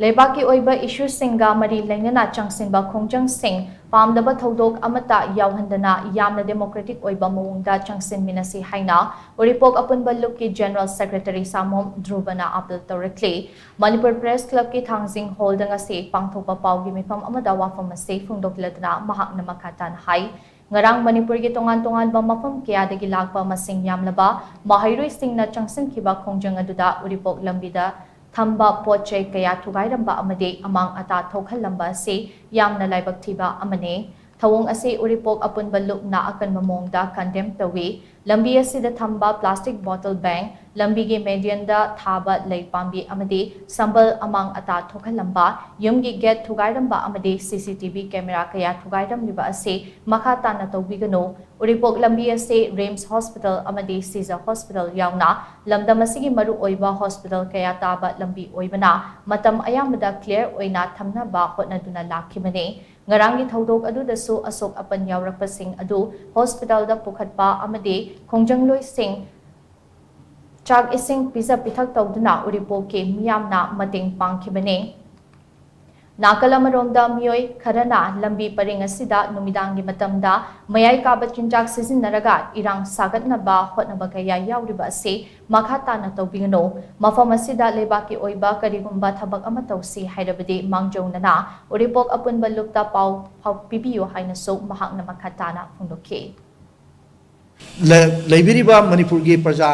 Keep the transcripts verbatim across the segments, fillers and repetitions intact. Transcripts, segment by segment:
ꯂꯩꯕꯥꯛꯀꯤ ꯑꯣꯏꯕ ꯏꯁꯨꯁꯤꯡꯒ ꯃꯔꯤ ꯂꯩꯅꯅ ꯆꯪꯁꯤꯟꯕ ꯈꯣꯡꯖꯪꯁꯤꯡ ꯄꯥꯝꯗꯕ ꯊꯧꯗꯣꯛ ꯑꯃꯠꯇ ꯌꯥꯎꯍꯟꯗꯅ ꯌꯥꯝꯅ ꯗꯦꯃꯣꯀ꯭ꯔꯦꯇꯤꯛ ꯑꯣꯏꯕ ꯃꯑꯣꯡꯗ ꯆꯪꯁꯤꯟꯃꯤꯟꯅꯁꯤ ꯍꯥꯏꯅ ꯎꯔꯤꯄꯣꯛ ꯑꯄꯨꯟꯕ ꯂꯨꯞꯀꯤ ꯖꯦꯅꯔꯦꯜ ꯁꯦꯀ꯭ꯔꯦꯇꯔꯤ ꯁꯥꯃꯣꯝ ꯙ꯭ꯔꯨꯕꯅ ꯑꯥꯄꯤꯜ ꯇꯧꯔꯛꯂꯤ꯫ ꯃꯅꯤꯄꯨꯔ ꯄ꯭ꯔꯦꯁ ꯀ꯭ꯂꯕꯀꯤ ꯊꯥꯡꯖꯤꯡ ꯍꯣꯜꯗ ꯉꯁꯤ ꯄꯥꯡꯊꯣꯛꯄ ꯄꯥꯎꯒꯤ ꯃꯤꯐꯝ ꯑꯃꯗ ꯋꯥꯐꯝ ꯑꯁꯤ ꯐꯣꯡꯗꯣꯛꯂꯗꯨꯅ ꯃꯍꯥꯛꯅ ꯃꯈꯥ ꯇꯥꯅ ꯍꯥꯏ, ꯉꯔꯥꯡ ꯃꯅꯤꯄꯨꯔꯒꯤ ꯇꯣꯉꯥꯟ ꯇꯣꯉꯥꯟꯕ ꯃꯐꯝ ꯀꯌꯥꯗꯒꯤ ꯂꯥꯛꯄ ꯃꯁꯤꯡ ꯌꯥꯝꯂꯕ ꯃꯍꯩꯔꯣꯏꯁꯤꯡꯅ ꯆꯪꯁꯤꯟꯈꯤꯕ ꯈꯣꯡꯖꯪ ꯑꯗꯨꯗ ꯎꯔꯤꯄꯣꯛ ꯂꯝꯕꯤꯗ ꯊꯝꯕ ꯄꯣꯠ ꯆꯩ ꯀꯌꯥ ꯊꯨꯒꯥꯏꯔꯝꯕ ꯑꯃꯗꯤ ꯑꯃꯥꯡ ꯑꯇꯥ ꯊꯣꯛꯍꯜꯂꯝꯕ ꯑꯁꯤ ꯌꯥꯝꯅ ꯂꯥꯏꯕꯛ ꯊꯤꯕ ꯑꯃꯅꯤ꯫ ꯊꯧꯑꯣꯡ ꯑꯁꯤ ꯎꯔꯤꯄꯣꯛ ꯑꯄꯨꯟꯕ ꯂꯨꯞꯅ ꯑꯀꯟꯕ ꯃꯑꯣꯡꯗ ꯀꯟꯗꯦꯝ ꯇꯧꯏ꯫ ꯂꯝꯕꯤ ꯑꯁꯤꯗ ꯊꯝꯕ ꯄ꯭ꯂꯥꯁꯇꯤꯛ ꯕꯣꯇꯜ ꯕꯦꯡ, ꯂꯝꯕꯤꯒꯤ ꯃꯦꯗꯤꯌꯟꯗ ꯊꯥꯕ ꯂꯩ ꯄꯥꯝꯕꯤ ꯑꯃꯗꯤ ꯁꯝꯕꯜ ꯑꯃꯥꯡ ꯑꯇꯥ ꯊꯣꯛꯍꯜꯂꯝꯕ, ꯌꯨꯝꯒꯤ ꯒꯦꯠ ꯊꯨꯒꯥꯏꯔꯝꯕ ꯑꯃꯗꯤ ꯁꯤ ꯁꯤ ꯇꯤ ꯚꯤ ꯀꯦꯃꯦꯔꯥ ꯀꯌꯥ ꯊꯨꯒꯥꯏꯔꯝꯂꯤꯕ ꯑꯁꯤ ꯃꯈꯥ ꯇꯥꯅ ꯇꯧꯕꯤꯒꯅꯨ꯫ ꯎꯔꯤꯄꯣꯛ ꯂꯝꯕꯤ ꯑꯁꯤ ꯔꯤꯝꯁ ꯍꯣꯁꯄꯤꯇꯥꯜ ꯑꯃꯗꯤ ꯁꯤꯖ ꯍꯣꯁꯄꯤꯇꯥꯜ ꯌꯥꯎꯅ ꯂꯝꯗꯝ ꯑꯁꯤꯒꯤ ꯃꯔꯨꯑꯣꯏꯕ ꯍꯣꯁꯄꯤꯇꯥꯜ ꯀꯌꯥ ꯇꯥꯕ ꯂꯝꯕꯤ ꯑꯣꯏꯕꯅ ꯃꯇꯝ ꯑꯌꯥꯝꯕꯗ ꯀ꯭ꯂꯤꯌꯥꯔ ꯑꯣꯏꯅ ꯊꯝꯅꯕ ꯍꯣꯠꯅꯗꯨꯅ ꯂꯥꯛꯈꯤꯕꯅꯤ꯫ ꯉꯔꯥꯡꯒꯤ ꯊꯧꯗꯣꯛ ꯑꯗꯨꯗꯁꯨ ꯑꯁꯣꯛ ꯑꯄꯟ ꯌꯥꯎꯔꯛꯄꯁꯤꯡ ꯑꯗꯨ ꯍꯣꯁꯄꯤꯇꯥꯜꯗ ꯄꯨꯈꯠꯄ ꯑꯃꯗꯤ ꯈꯣꯡꯖꯪꯂꯣꯏꯁꯤꯡ ꯆꯥꯛ ꯏꯁꯤꯡ ꯄꯤꯖ ꯄꯤꯊꯛ ꯇꯧꯗꯨꯅ ꯎꯔꯤꯄꯣꯛꯀꯤ ꯃꯤꯌꯥꯝꯅ ꯃꯇꯦꯡ ꯄꯥꯡꯈꯤꯕꯅꯤ꯫ ꯅꯥꯀꯜ ꯑꯃꯔꯣꯝꯗ ꯃꯤꯑꯣꯏ ꯈꯔꯅ ꯂꯝꯕꯤ ꯄꯔꯤꯡ ꯑꯁꯤꯗ ꯅꯨꯃꯤꯗꯥꯡꯒꯤ ꯃꯇꯝꯗ ꯃꯌꯥꯏ ꯀꯥꯕ ꯆꯤꯟꯖꯥꯛ ꯁꯤꯖꯤꯟꯅꯔꯒ ꯏꯔꯥꯡ ꯁꯥꯒꯠꯅꯕ ꯍꯣꯠꯅꯕ ꯀꯌꯥ ꯌꯥꯎꯔꯤꯕ ꯑꯁꯤ ꯃꯈꯥ ꯇꯥꯅ ꯇꯧꯕꯤꯒꯅꯨ꯫ ꯃꯐꯝ ꯑꯁꯤꯗ ꯂꯩꯕꯥꯛꯀꯤ ꯑꯣꯏꯕ ꯀꯔꯤꯒꯨꯝꯕ ꯊꯕꯛ ꯑꯃ ꯇꯧꯁꯤ ꯍꯥꯏꯔꯕꯗꯤ ꯃꯥꯡꯖꯧꯅꯅ ꯎꯔꯤꯄꯣꯛ ꯑꯄꯨꯟꯕ ꯂꯨꯞꯇ ꯄꯥꯎ ꯐꯥꯎ ꯄꯤꯕꯤꯌꯨ ꯍꯥꯏꯅꯁꯨ ꯃꯍꯥꯛꯅ ꯃꯈꯥ ꯇꯥꯅ ꯐꯣꯡꯗꯣꯛꯈꯤ꯫ ꯂ- ꯂꯩꯕꯤꯔꯤꯕ ꯃꯅꯤꯄꯨꯔꯒꯤ ꯄ꯭ꯔꯖꯥ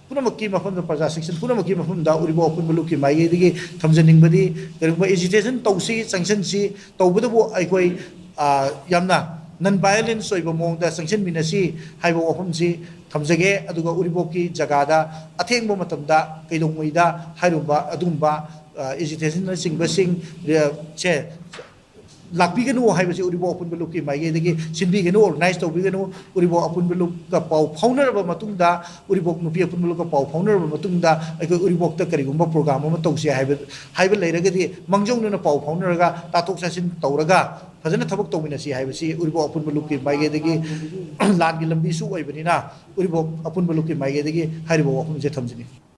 ꯄꯨꯝꯅꯃꯛꯀꯤ ꯃꯐꯝꯗ, ꯄ꯭ꯔꯖꯥ section ꯄꯨꯝꯅꯃꯛꯀꯤ ꯃꯐꯝꯗ ꯎꯔꯤꯄꯣꯛ ꯑꯄꯨꯟꯕ ꯂꯨꯞꯀꯤ ꯃꯥꯏꯀꯩꯗꯒꯤ ꯊꯝꯖꯅꯤꯡꯕꯗꯤ, ꯀꯔꯤꯒꯨꯝꯕ agitation ꯇꯧꯁꯤ, ꯆꯪꯁꯤꯟꯁꯤ, ꯇꯧꯕꯇꯕꯨ ꯑꯩꯈꯣꯏ, ꯑ, ꯌꯥꯝꯅ non violence ꯑꯣꯏꯕ ꯃꯑꯣꯡꯗ ꯆꯪꯁꯤꯟꯃꯤꯟꯅꯁꯤ ꯍꯥꯏꯕ ꯋꯥꯐꯝꯁꯤ ꯊꯝꯖꯒꯦ꯫ ꯑꯗꯨꯒ ꯎꯔꯤꯄꯣꯛꯀꯤ ꯖꯒꯥꯗ ꯑꯊꯦꯡꯕ ꯃꯇꯝꯗ ꯀꯩꯗꯧꯉꯩꯗ ꯍꯥꯏꯔꯨꯕ ꯑꯗꯨꯒꯨꯝꯕ, ꯑ, agitation ꯅꯆꯤꯡꯕꯁꯤꯡ, ꯑ, ꯁꯦ ꯂꯥꯛꯄꯤꯒꯅꯨ ꯍꯥꯏꯕꯁꯤ ꯎꯔꯤꯄꯣꯛ ꯑꯄꯨꯟꯕ ꯂꯨꯞꯀꯤ ꯃꯥꯏꯀꯩꯗꯒꯤ ꯁꯤꯟꯕꯤꯒꯅꯨ, organize ꯇꯧꯕꯤꯒꯅꯨ꯫ ꯎꯔꯤꯄꯣꯛ ꯑꯄꯨꯟꯕ ꯂꯨꯞꯀ ꯄꯥꯎ ꯐꯥꯎꯅꯔꯕ ꯃꯇꯨꯡꯗ, ꯎꯔꯤꯄꯣꯛ ꯅꯨꯄꯤ ꯑꯄꯨꯟꯕ ꯂꯨꯞꯀ ꯄꯥꯎ ꯐꯥꯎꯅꯔꯕ ꯃꯇꯨꯡꯗ ꯑꯩꯈꯣꯏ ꯎꯔꯤꯄꯣꯛꯇ ꯀꯔꯤꯒꯨꯝꯕ program ꯑꯃ ꯇꯧꯁꯤ ꯍꯥꯏꯕ, ꯍꯥꯏꯕ ꯂꯩꯔꯒꯗꯤ ꯃꯥꯡꯖꯧꯅꯅ ꯄꯥꯎ ꯐꯥꯎꯅꯔꯒ ꯇꯥꯊꯣꯛ ꯇꯥꯁꯤꯟ ꯇꯧꯔꯒ ꯐꯖꯅ ꯊꯕꯛ ꯇꯧꯃꯤꯟꯅꯁꯤ ꯍꯥꯏꯕꯁꯤ ꯎꯔꯤꯄꯣꯛ ꯑꯄꯨꯟꯕ ꯂꯨꯞꯀꯤ ꯃꯥꯏꯀꯩꯗꯒꯤ, ꯂꯥꯟꯒꯤ ꯂꯝꯕꯤꯁꯨ ꯑꯣꯏꯕꯅꯤꯅ ꯎꯔꯤꯄꯣꯛ ꯑꯄꯨꯟꯕ ꯂꯨꯞꯀꯤ ꯃꯥꯏꯀꯩꯗꯒꯤ ꯍꯥꯏꯔꯤꯕ ꯋꯥꯐꯝꯁꯦ ꯊꯝꯖꯅꯤꯡꯏ꯫